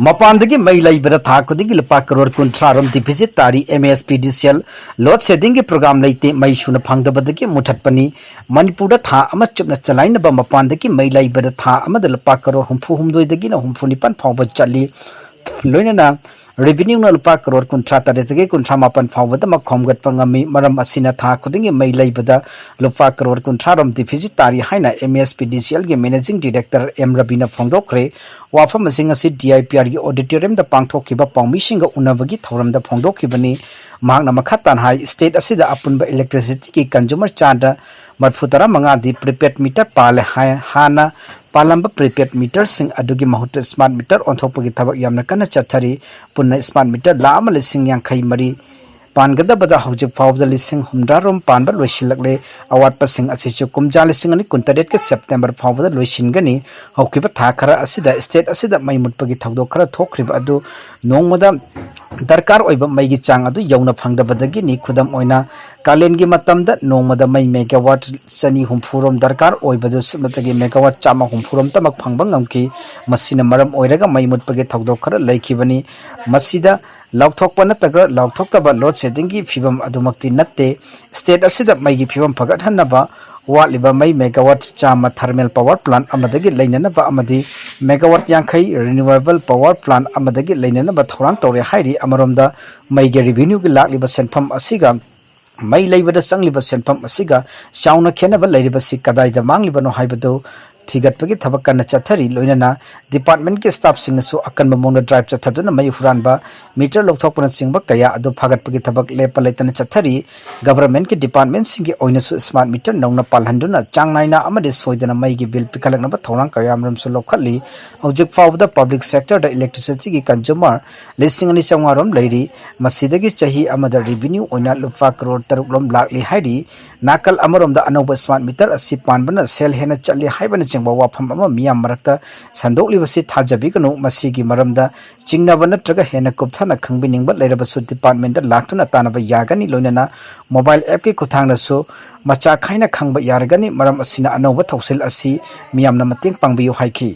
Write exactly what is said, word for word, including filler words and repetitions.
ꯃꯄꯥꯟꯗꯒꯤ ꯃꯩ ꯂꯩꯕꯗ ꯊꯥ ꯈꯨꯗꯤꯡꯒꯤ ꯂꯨꯄꯥ ꯀꯔꯣꯔ ꯀꯨꯟꯊ꯭ꯔꯥ ꯔꯣꯝ deficit ꯇꯥꯔꯤ꯫ M S P D C L load sheddingꯒꯤ program ꯂꯩꯇꯦ, ꯃꯩ ꯁꯨꯅ ꯐꯪꯗꯕꯗꯒꯤ ꯃꯨꯊꯠꯄꯅꯤ꯫ ꯃꯅꯤꯄꯨꯔꯗ ꯊꯥ ꯑꯃ ꯆꯨꯞꯅ ꯆꯂꯥꯏꯅꯕ ꯃꯄꯥꯟꯗꯒꯤ ꯃꯩ ꯂꯩꯕꯗ ꯊꯥ ꯑꯃꯗ ꯂꯨꯄꯥ ꯀꯔꯣꯔ ꯍꯨꯝꯐꯨ ꯍꯨꯝꯗꯣꯏꯗꯒꯤꯅ ꯍꯨꯝꯐꯨ ꯅꯤꯄꯥꯟ ꯐꯥꯎꯕ ꯆꯠꯂꯤ꯫ ꯂꯣꯏꯅꯅ revenueꯅ ꯂꯨꯄꯥ ꯀꯔꯣꯔ ꯀꯨꯟꯊ꯭ꯔꯥ ꯇꯔꯦꯠꯇꯒꯤ ꯀꯨꯟꯊ꯭ꯔꯥ ꯃꯥꯄꯟ ꯐꯥꯎꯕꯗꯃꯛ ꯈꯣꯝꯒꯠꯄ ꯉꯝꯃꯤ꯫ ꯃꯔꯝ ꯑꯁꯤꯅ ꯊꯥ ꯈꯨꯗꯤꯡꯒꯤ ꯃꯩ ꯂꯩꯕꯗ ꯂꯨꯄꯥ ꯀꯔꯣꯔ ꯀꯨꯟꯊ꯭ꯔꯥ ꯔꯣꯝ deficit ꯇꯥꯔꯤ ꯍꯥꯏꯅ M S P D C Lꯒꯤ managing director M ꯔꯕꯤꯅ ꯐꯣꯡꯗꯣꯛꯈ꯭ꯔꯦ꯫ ꯋꯥꯐꯝ ꯑꯁꯤꯡ ꯑꯁꯤ D I P Rꯒꯤ auditoriumꯗ ꯄꯥꯡꯊꯣꯛꯈꯤꯕ ꯄꯥꯎꯃꯤꯁꯤꯡꯒ ꯎꯅꯕꯒꯤ ꯊꯧꯔꯝꯗ ꯐꯣꯡꯗꯣꯛꯈꯤꯕꯅꯤ꯫ ꯃꯍꯥꯛꯅ ꯃꯈꯥ ꯇꯥꯅ ꯍꯥꯏ, state ꯑꯁꯤꯗ ꯑꯄꯨꯟꯕ electricityꯒꯤ consumer ꯆꯥꯗ ꯃꯔꯤꯐꯨ ꯇꯔꯥ ꯃꯉꯥꯗꯤ prepaid meter ꯄꯥꯜꯂꯦ ꯍꯥꯏ꯫ ꯍꯥꯟꯅ ꯄꯥꯜꯂꯝꯕ prepaid meterꯁꯤꯡ ꯑꯗꯨꯒꯤ ꯃꯍꯨꯠꯇ smart meter ꯑꯣꯟꯊꯣꯛꯄꯒꯤ ꯊꯕꯛ ꯌꯥꯝꯅ ꯀꯟꯅ ꯆꯠꯊꯔꯤ꯫ ꯄꯨꯟꯅ smart meter ꯂꯥꯈ ꯑꯃ ꯂꯤꯁꯤꯡ ꯌꯥꯡꯈꯩ ꯃꯔꯤ ꯄꯥꯟꯒꯗꯕꯗ ꯍꯧꯖꯤꯛ ꯐꯥꯎꯕꯗ ꯂꯤꯁꯤꯡ ꯍꯨꯝꯗ꯭ꯔꯥ ꯔꯣꯝ ꯄꯥꯟꯕ ꯂꯣꯏꯁꯤꯜꯂꯛꯂꯦ꯫ ꯑꯋꯥꯠꯄꯁꯤꯡ ꯑꯁꯤꯁꯨ ꯀꯨꯝꯖꯥ ꯂꯤꯁꯤꯡ ꯑꯅꯤ ꯀꯨꯟꯇꯔꯦꯠꯀꯤ September ꯐꯥꯎꯕꯗ ꯂꯣꯏꯁꯤꯟꯒꯅꯤ꯫ ꯍꯧꯈꯤꯕ ꯊꯥ ꯈꯔ ꯑꯁꯤꯗ state ꯑꯁꯤꯗ ꯃꯩ ꯃꯨꯠꯄꯒꯤ ꯊꯧꯗꯣꯛ ꯈꯔ ꯊꯣꯛꯈ꯭ꯔꯤꯕ ꯑꯗꯨ ꯅꯣꯡꯃꯗ ꯗꯔꯀꯥꯔ ꯑꯣꯏꯕ ꯃꯩꯒꯤ ꯆꯥꯡ ꯑꯗꯨ ꯌꯧꯅ ꯐꯪꯗꯕꯗꯒꯤꯅꯤ꯫ ꯈꯨꯗꯝ ꯑꯣꯏꯅ, ꯀꯥꯂꯦꯟꯒꯤ ꯃꯇꯝꯗ ꯅꯣꯡꯃꯗ ꯃꯩ megawatt ꯆꯅꯤ ꯍꯨꯝꯐꯨ ꯔꯣꯝ ꯗꯔꯀꯥꯔ ꯑꯣꯏꯕꯗꯨ ꯁꯨꯞꯅꯇꯒꯤ megawatt ꯆꯥꯝꯃ ꯍꯨꯝꯐꯨ ꯔꯣꯝꯇꯃꯛ ꯐꯪꯕ ꯉꯝꯈꯤ꯫ ꯃꯁꯤꯅ ꯃꯔꯝ ꯑꯣꯏꯔꯒ ꯃꯩ ꯃꯨꯠꯄꯒꯤ ꯊꯧꯗꯣꯛ ꯈꯔ ꯂꯩꯈꯤꯕꯅꯤ꯫ ꯃꯁꯤꯗ ꯂꯥꯎꯊꯣꯛꯄ ꯅꯠꯇ꯭ꯔꯒ ꯂꯥꯎꯊꯣꯛꯇꯕ load sheddingꯒꯤ ꯐꯤꯕꯝ ꯑꯗꯨꯃꯛꯇꯤ ꯅꯠꯇꯦ꯫ State ꯑꯁꯤꯗ ꯃꯩꯒꯤ ꯐꯤꯕꯝ ꯐꯒꯠꯍꯟꯅꯕ ꯋꯥꯠꯂꯤꯕ ꯃꯩ megawatt ꯆꯥꯝꯃ thermal power plant ꯑꯃꯗꯒꯤ ꯂꯩꯅꯅꯕ ꯑꯃꯗꯤ megawatt ꯌꯥꯡꯈꯩ renewable power plant ꯑꯃꯗꯒꯤ ꯂꯩꯅꯅꯕ ꯊꯧꯔꯥꯡ ꯇꯧꯔꯦ ꯍꯥꯏꯔꯤ꯫ ꯑꯃꯔꯣꯝꯗ, ꯃꯩꯒꯤ revenueꯒꯤ ꯂꯥꯛꯂꯤꯕ ꯁꯦꯟꯐꯝ ꯑꯁꯤꯒ ꯃꯩ ꯂꯩꯕꯗ ꯆꯪꯂꯤꯕ ꯁꯦꯟꯐꯝ ꯑꯁꯤꯒ ꯆꯥꯎꯅ ꯈꯦꯠꯅꯕ ꯂꯩꯔꯤꯕꯁꯤ ꯀꯗꯥꯏꯗ ꯃꯥꯡꯂꯤꯕꯅꯣ ꯍꯥꯏꯕꯗꯨ ꯊꯤꯒꯠꯄꯒꯤ ꯊꯕꯛ ꯀꯟꯅ ꯆꯠꯊꯔꯤ꯫ ꯂꯣꯏꯅꯅ departmentꯀꯤ staffꯁꯤꯡꯅꯁꯨ ꯑꯀꯟꯕ ꯃꯑꯣꯡꯗ drive ꯆꯠꯊꯗꯨꯅ ꯃꯩ ꯍꯨꯔꯥꯟꯕ, meter ꯂꯧꯊꯣꯛꯄꯅꯆꯤꯡꯕ ꯀꯌꯥ ꯑꯗꯨ ꯐꯥꯒꯠꯄꯒꯤ ꯊꯕꯛ ꯂꯦꯞꯄ ꯂꯩꯇꯅ ꯆꯠꯊꯔꯤ꯫ Governmentꯀꯤ departmentꯁꯤꯡꯒꯤ ꯑꯣꯏꯅꯁꯨ smart meter ꯅꯧꯅ ꯄꯥꯜꯍꯟꯗꯨꯅ ꯆꯥꯡ ꯅꯥꯏꯅ ꯑꯃꯗꯤ ꯁꯣꯏꯗꯅ ꯃꯩꯒꯤ bill ꯄꯤꯈꯠꯂꯛꯅꯕ ꯊꯧꯔꯥꯡ ꯀꯌꯥꯃꯔꯨꯝꯁꯨ ꯂꯧꯈꯠꯂꯤ꯫ ꯍꯧꯖꯤꯛ ꯐꯥꯎꯕꯗ public sectorꯗ electricityꯒꯤ consumer ꯂꯤꯁꯤꯡ ꯑꯅꯤ ꯆꯥꯝꯃꯉꯥ ꯔꯣꯝ ꯂꯩꯔꯤ꯫ ꯃꯁꯤꯗꯒꯤ ꯆꯍꯤ ꯑꯃꯗ revenue ꯑꯣꯏꯅ ꯂꯨꯄꯥ ꯀꯔꯣꯔ ꯇꯔꯨꯛ ꯔꯣꯝ ꯂꯥꯛꯂꯤ ꯍꯥꯏꯔꯤ꯫ ꯅꯥꯀꯜ ꯑꯃꯔꯣꯝꯗ, ꯑꯅꯧꯕ smart meter ꯑꯁꯤ ꯄꯥꯟꯕꯅ ꯁꯦꯜ ꯍꯦꯟꯅ ꯆꯠꯂꯤ ꯍꯥꯏꯕꯅꯆꯤꯡꯕ ꯋꯥꯐꯝ ꯑꯃ ꯃꯤꯌꯥꯝ ꯃꯔꯛꯇ ꯁꯟꯗꯣꯛꯂꯤꯕꯁꯤ ꯊꯥꯖꯕꯤꯒꯅꯨ꯫ ꯃꯁꯤꯒꯤ ꯃꯔꯝꯗ ꯆꯤꯡꯅꯕ ꯅꯠꯇ꯭ꯔꯒ ꯍꯦꯟꯅ ꯀꯨꯞꯊꯅ ꯈꯪꯕꯤꯅꯤꯡꯕ ꯂꯩꯔꯕꯁꯨ departmentꯗ ꯂꯥꯛꯇꯨꯅ ꯇꯥꯟꯅꯕ ꯌꯥꯒꯅꯤ꯫ ꯂꯣꯏꯅꯅ mobile appꯀꯤ ꯈꯨꯠꯊꯥꯡꯗꯁꯨ ꯃꯆꯥ ꯈꯥꯏꯅ ꯈꯪꯕ ꯌꯥꯔꯒꯅꯤ꯫ ꯃꯔꯝ ꯑꯁꯤꯅ ꯑꯅꯧꯕ ꯊꯧꯁꯤꯜ ꯑꯁꯤ ꯃꯤꯌꯥꯝꯅ ꯃꯇꯦꯡ ꯄꯥꯡꯕꯤꯌꯨ ꯍꯥꯏꯈꯤ꯫